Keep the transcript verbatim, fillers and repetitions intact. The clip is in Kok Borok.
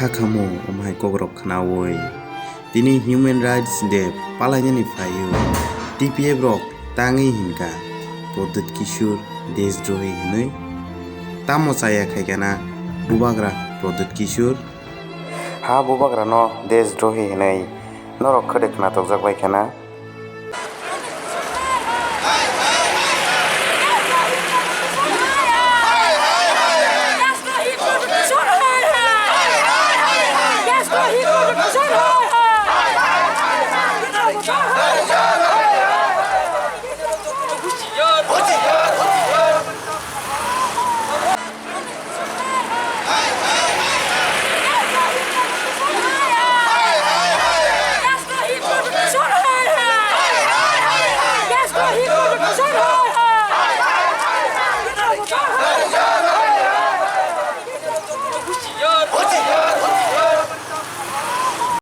Kha khamo omo hai kokrok khnaui tini Human Rights Day palainani phaio T P F rok tangwi hinkha Pradyut Kishore deshdrohi hinwi. Tamo chaya khaikha na bubagra Pradyut Kishore? Ha bubagrano deshdrohi hinwi norok khede khnatokjak bai khana?